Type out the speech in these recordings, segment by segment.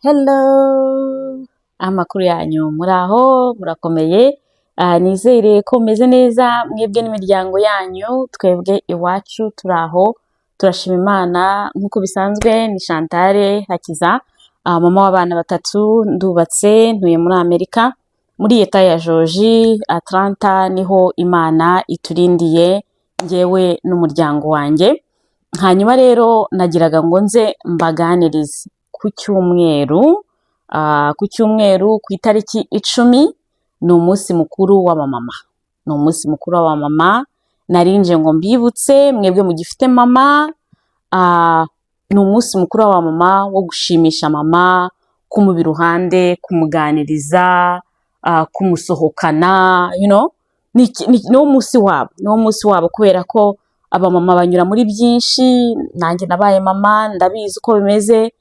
Hello! Amakuru yanyu? Muraho, murakomeye? Nizere ko mumeze neza mwebwe n'imiryango yanyu. Twebwe iwacu turi aho, turashima Imana. Nk'uko bisanzwe ni Chantal Hakiza, mama w'abana batatu, ndubatse, ntuye muri Amerika, muri Leta ya Georgia, Atlanta niho Imana iturindiye njyewe n'umuryango wanjye. Hanyuma rero nagiraga ngo nze mbaganirize ku cyumweru, ku cyumweru ku itariki 10 ni umunsi mukuru w'abamama. Ni umunsi mukuru w'abamama, narinje ngo mbibutse mwebwe mugifite mama, ni umunsi mukuru w'abamama wo gushimisha mama, kumuba iruhande, kumuganiriza, kumusohokana, niwo munsi wabo, niwo munsi wabo kubera ko abamama banyura muri byinshi. Nanjye nabaye mama, ndabizi uko bimeze.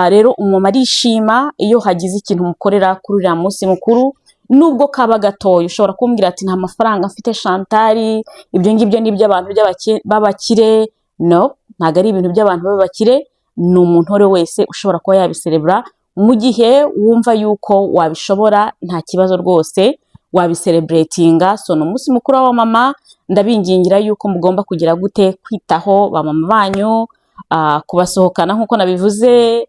Rero umumama arishima iyo hagize ikintu umukorera kuri uriya munsi mukuru, nubwo kaba gatoya. Ushobora kumbwira ati: "Nta mafaranga mfite Chantal, ibyo ngibyo ni iby'abantu b'abakire." No, ntabwo ari ibintu by'abantu b'abakire, ni umuntu uwo ari we wese ushobora kuba yabiserebura. Mu gihe wumva yuko wabishobora, nta kibazo rwose, wabisereburetinga. So ni umunsi mukuru w'abamama, ndabingingira yuko mugomba kugira gute? Kwitaho ba mama banyu, kubasohokana nk'uko nabivuze,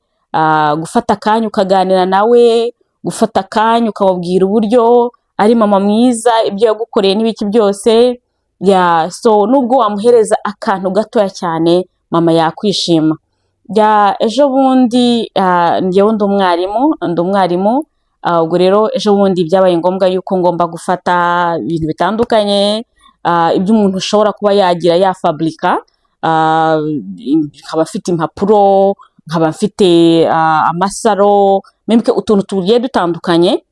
gufata akanya ukaganira nawe, gufata akanya ukamubwira uburyo ari mama mwiza, ibyo yagukoreye n'ibiki byose. Yeah, so nubwo wamuhereza akantu gatoya cyane, mama yakwishima. Yeah, ejo bundi, njyewe ndi umwarimu, ndi umwarimu, ubwo rero ejo bundi byabaye ngombwa yuko ngomba gufata ibintu bitandukanye, ibyo umuntu ushobora kuba yagira yafaburika, nkaba mfite impapuro, nkaba mfite amasaro, membe utuntu tugiye dutandukanye,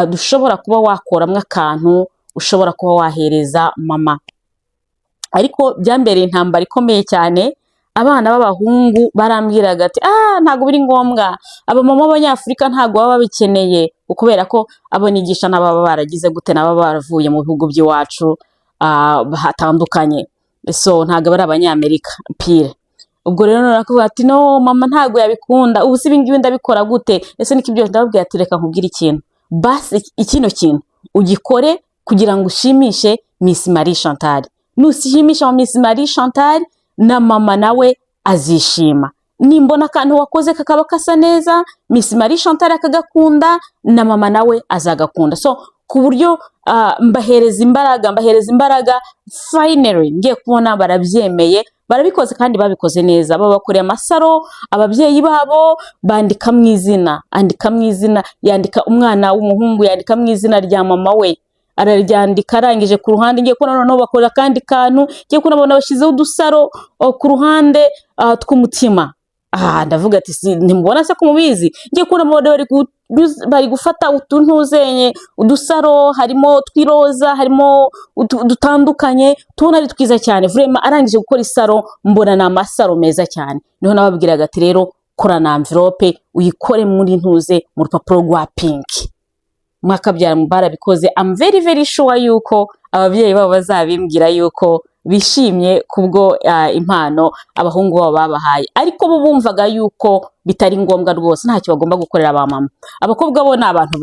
dushobora kuba wakoramo akantu ushobora kuba wahereza mama. Ariko byambereye intambara ikomeye cyane. Abana b'abahungu barambwiraga ati: "Ah, ntabwo biri ngombwa, abamama b'Abanyafurika ntabwo baba babikeneye," kubera ko abo nigisha n'ababa baragize gute, n'ababa baravuye mu bihugu by'iwacu hatandukanye, so ntabwo ari Abanyamerika pure. Ubwo rero narakuvuga ati: "No, mama ntabwo yabikunda. Ubu se ibi ngibi ndabikora gute? Ese niko ibyo?" Ndababwira ati: "Reka nkubwire ikintu basi, ikino kintu ugikore kugira ngo ushimishe Miss Marie Chantal. Nushimisha Miss Marie Chantal, na mama nawe azishima. Nimbona akantu wakoze kakaba kasa neza, Miss Marie Chantal akagakunda, na mama nawe azagakunda." So ku buryo mbahereza imbaraga, mbahereza imbaraga, finally ngiye kubona barabyemeye, barabikoze kandi babikoze neza. Babakoreye amasaro ababyeyi babo, bandika mu izina, andika mu izina, yandika umwana w'umuhungu yandika mu izina rya mama we, araryandika. Arangije, ku ruhande ngiye kubona noneho bakora akandi kantu, ngiye kubona babona bashyizeho udusaro ku ruhande tw'umutima. Ah, ndavuga ati: "Si ntimubona se ko mubizi?" Ngiye kubona mbona bari gufata utuntuzenye udusaro, harimo tw'iroza, harimo dutandukanye, tubona ari twiza cyane vraiment. Arangije gukora isaro, mbona ni amasaro meza cyane. Niho nababwiraga ati: "Rero kora na envelope, uyikore muri ntuze, mu rupapuro rwa pink." Mwakabyara barabikoze. I'm very very sure yuko ababyeyi babo bazabimbwira yuko bishimye kubwo impano abahungu babo babahaye. Ariko bo bumvaga yuko bitari ngombwa rwose, ntacyo bagomba gukorera ba mama. Abakobwa bo ni abantu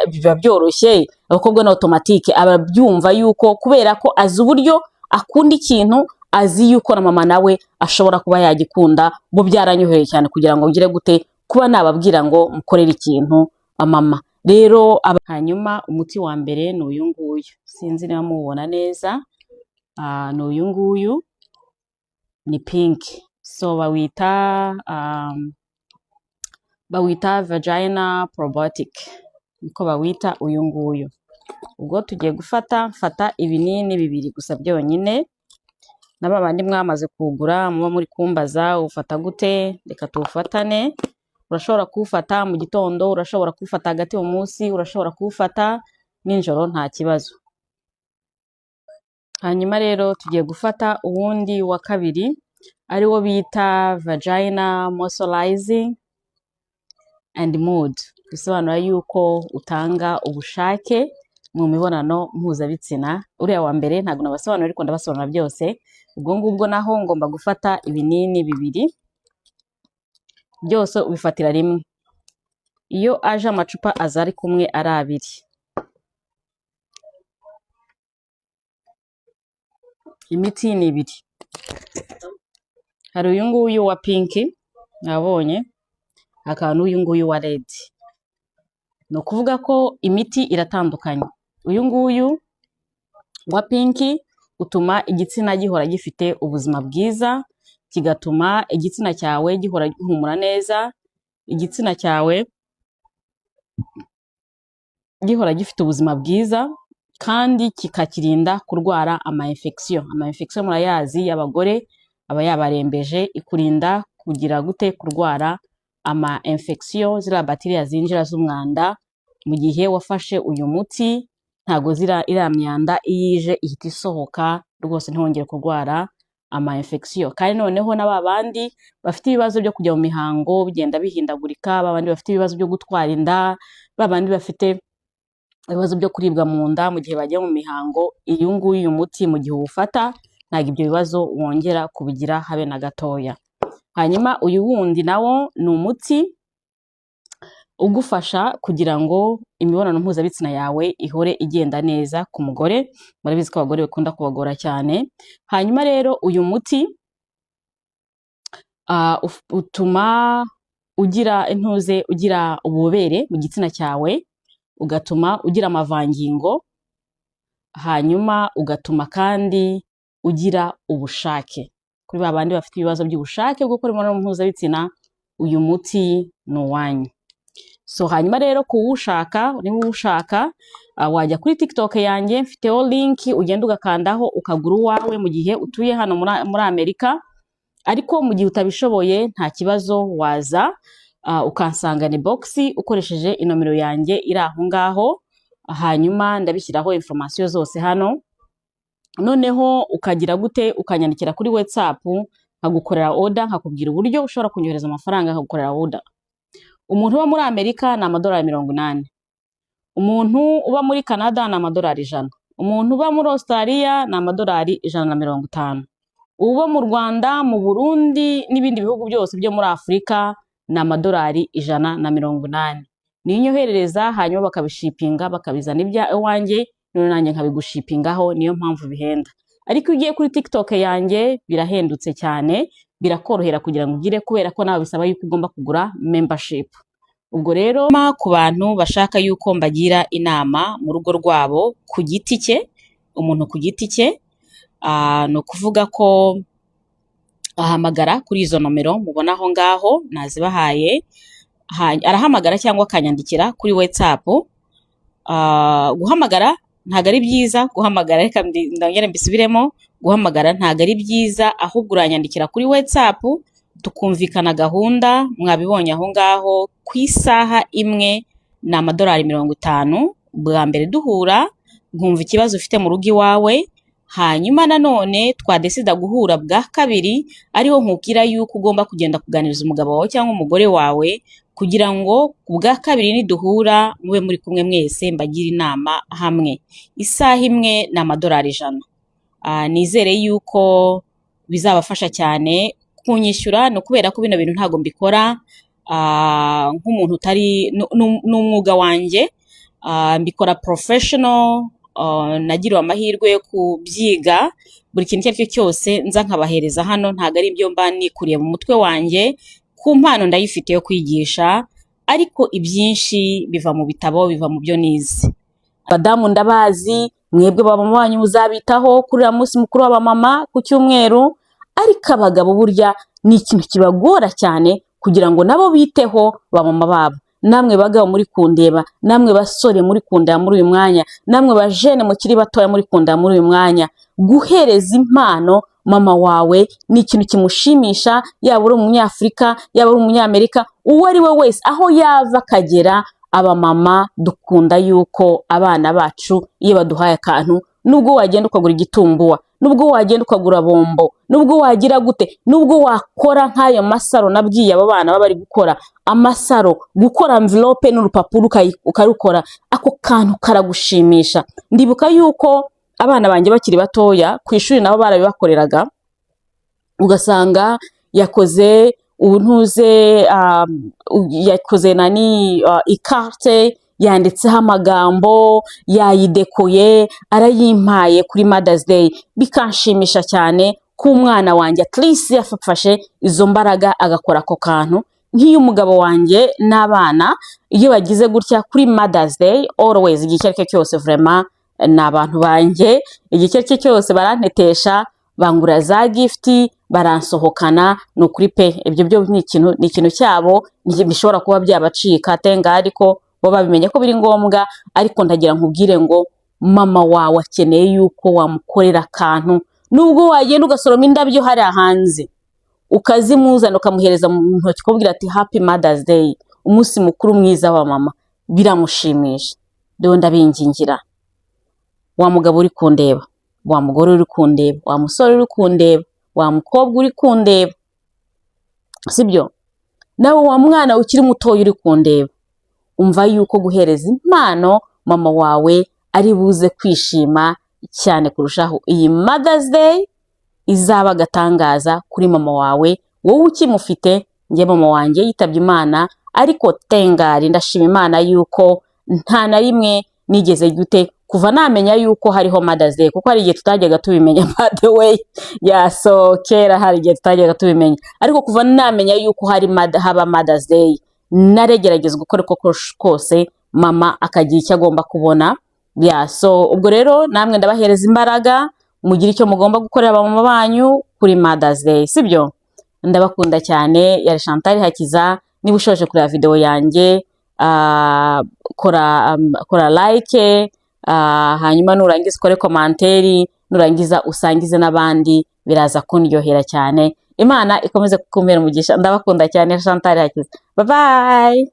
biba byoroshye, abakobwa ni automatique, ababyumva yuko kubera ko azi uburyo akunda ikintu, azi yuko na mama nawe ashobora kuba yagikunda. Bo byaranyoroheye cyane kugira ngo ngire gute, kuba nababwira ngo mukorere ikintu mama. Rero hanyuma umuti wa mbere ni uyu nguyu, sinzi niba muwubona neza. Ni uyu nguyu, ni pink. So bawita vagina probiotic, niko bawita uyu nguyu. Ubwo tugiye gufata, mfata ibinini bibiri gusa byonyine. Na ba bandi mwamaze kuwugura muba muri kumbaza ufata gute, reka tuwufatane. Urashobora kuwufata mu gitondo, urashobora kuwufata hagati mu munsi, urashobora kuwufata nijoro, nta kibazo. Hanyuma rero tugiye gufata uwundi wa kabiri, ariwo bita vagina moisturizing and mood, bisobanura yuko utanga ubushake mu mibonano mpuzabitsina. Uriya wa mbere ntabwo nabasobanurira, ariko ndabasobanura byose. Ubwo ngubwo naho ngomba gufata ibinini bibiri, byose ubifatira rimwe. Iyo aje amacupa aza ari kumwe ari abiri. Imiti ni ibiri. Hari uyu nguyu wa pink mwabonye, hakaba n'uyu nguyu wa red. Ni ukuvuga ko imiti iratandukanye. Uyu nguyu wa pink utuma igitsina gihora gifite ubuzima bwiza, kigatuma igitsina cyawe gihora gihumura neza, igitsina cyawe gihora gifite ubuzima bwiza kandi kikakirinda kurwara ama infection. Ama infection murayazi y'abagore aba yabarembeje, ikurinda kugira gute? Kurwara ama infection, ziriya bacteria zinjira z'umwanda. Mu gihe wafashe uyu muti, ntago zira iriya myanda iyo ije ihita isohoka rwose, ntiwongere kurwara ama infection. Kandi noneho na ba bandi bafite ibibazo byo kujya mu mihango bigenda bihindagurika, ba bandi bafite ibibazo byo gutwara inda, ba bandi bafite ibibazo byo kuribwa mu nda mu gihe bagiye mu mihango, uyu nguyu, uyu muti, mu gihe uwufata ntabwo ibyo bibazo wongera kubigira habe na gatoya. Hanyuma uyu wundi nawo ni umuti ugufasha kugira ngo imibonano mpuzabitsina yawe ihore igenda neza ku mugore. Murabizi ko abagore bikunda kubagora cyane. Hanyuma rero uyu muti utuma ugira intuze, ugira ububobere mu gitsina cyawe, ugatuma ugira amavangingo, hanyuma ugatuma kandi ugira ubushake. Kuri ba bandi bafite ibibazo by'ubushake bwo gukora imibonano mpuzabitsina, uyu muti ni uwanyu. So hanyuma rero kuwushaka, niba uwushaka, wajya kuri TikTok yanjye, mfiteho link, ugenda ugakandaho ukagura uwawe mu gihe utuye hano muri Amerika. Ariko mu gihe utabishoboye nta kibazo, waza ukansanga inbox ukoresheje inomero yanjye iri aho ngaho. Hanyuma ndabishyiraho information zose hano. Noneho ukagira gute? Ukanyandikira kuri WhatsApp, nkagukorera order, nkakubwira uburyo ushobora kunyohereza amafaranga, nkagukorera order. Umuntu uba muri Amerika ni amadolari 80, umuntu uba muri Canada ni amadolari 100, umuntu uba muri Australia ni amadolari 150, uba mu Rwanda, mu Burundi n'ibindi bihugu byose byo muri Afurika ni amadolari 180. Niyo nyoherereza, hanyuma bakabishipinga, bakabizana ibya iwanjye, none nanjye nkabigushipingaho. Niyo mpamvu bihenda. Ariko iyo ugiye kuri TikTok yanjye birahendutse cyane, birakorohera kugira ngo ugire, kubera ko nawe bisaba yuko ugomba kugura membership. Ubwo rero ku bantu bashaka yuko mbagira inama mu rugo rwabo ku giti cye, umuntu ku giti cye, ni ukuvuga ko ahamagara kuri izo nomero mubona aho ngaho nazibahaye. Arahamagara cyangwa akanyandikira kuri WhatsApp. Guhamagara ntabwo ari byiza guhamagara, reka ndongere mbisubiremo: guhamagara ntabwo ari byiza, ahubwo uranyandikira kuri WhatsApp tukumvikana gahunda. Mwabibonye aho ngaho, ku isaha imwe ni amadolari 50. Bwa mbere duhura nkumva ikibazo ufite mu rugo iwawe, hanyuma nanone twadesida guhura bwa kabiri, ariho nkubwira yuko ugomba kugenda kuganiriza umugabo wawe cyangwa umugore wawe, kugira ngo bwa kabiri niduhura mube muri kumwe mwese, mbagire inama hamwe. Isaha imwe ni amadolari 100. Nizere yuko bizabafasha cyane. Kunyishyura ni ukubera ko bino bintu ntabwo mbikora nk'umuntu utari, ni umwuga wanjye, mbikora professional. Nagiriwe amahirwe yo kubyiga. Buri kintu icyo ari cyo cyose nza nkabahereza hano ntabwo ari ibyo mba nikuriye mu mutwe wanjye. Ku mpano ndayifite yo kwigisha, ariko ibyinshi biva mu bitabo, biva mu byo nize. Abadamu ndabazi, mwebwe bamama banyu muzabitaho kuri uriya munsi mukuru w'abamama ku cyumweru. Ariko abagabo burya ni ikintu kibagora cyane kugira ngo nabo biteho bamama babo. Namwe bagabo muri kundeba, namwe basore muri kundeba muri uyu mwanya, namwe bajene mukiri batoya muri kundeba muri uyu mwanya, guhereza impano mama wawe ni ikintu kimushimisha, yaba uri Umunyafurika, yaba uri Umunyamerika, uwo ari we wese aho yava akagera. Abamama dukunda yuko abana bacu iyo baduhaye akantu, nubwo wagenda ukagura igitumbuwa, nubwo wagenda ukagura bombo, nubwo wagira gute, nubwo wakora nk'ayo masaro nabwiye abo bana baba bari gukora amasaro, gukora envelope n'urupapuro ukarukora, ako kantu karagushimisha. Ndibuka yuko abana banjye bakiri batoya ku ishuri nabo barabibakoreraga, ugasanga yakoze Ntuze yakoze nani, ikarte yanditseho amagambo, yayidekoye, arayimpaye kuri Mother's Day, bikanshimisha cyane ko umwana wanjye at least yafashe izo mbaraga agakora ako kantu. Nk'iyo umugabo wanjye n'abana iyo bagize gutya kuri Mother's Day, always, igihe icyo ari cyo cyose, vraiment ni abantu banjye, igihe icyo ari cyo cyose barantetesha, bangura za gift, baransohokana. Ni ukuri pe, ibyo byo ni ikintu cyabo bishobora kuba byabacika tenga, ariko bo babimenye ko biri ngombwa. Ariko ndagira nkubwire ngo mama wawe akeneye yuko wamukorera akantu, nubwo wagenda ugasoroma indabyo hariya hanze ukazimuzana, ukamuhereza mu ntoki, ukabwira ati: "Happy Mother's Day, umunsi mukuru mwiza wa mama," biramushimisha. Rero ndabingingira, wa mugabo uri kundeba, wa mugore uri kundeba, wa musore uri kundeba, wa mukobwa uri kundeba, sibyo, nawe wa mwana ukiri mutoya uri kundeba, umva yuko guhereza impano mama wawe ari buze kwishima cyane kurushaho. Iyi Mother's Day izaba agatangaza kuri mama wawe, wowe ukimufite. Njye mama wanjye yitabye Imana, ariko tengari ndashima Imana yuko nta na rimwe nigeze gute kuva namenya yuko hariho Mother's Day, kuko hari igihe tutajyaga tubimenya, by the way. Yeah, so kera hari igihe tutajyaga tubimenya, ariko kuva namenya yuko hari haba Mother's Day, naregerageza gukora uko kose mama akagira icyo agomba kubona. Yeah, so ubwo rero namwe ndabahereza imbaraga, mugire icyo mugomba gukorera abamama banyu kuri Mother's Day, sibyo? Ndabakunda cyane. Yari Chantal Hakiza. Niba ushoje kureba video yanjye, kora like, hanyuma nurangiza ukore commentaire, nurangiza usangize n'abandi, biraza kundyohera cyane. Imana ikomeze kukumpera umugisha. Ndabakunda cyane. Chantal Hakiza, bye bye.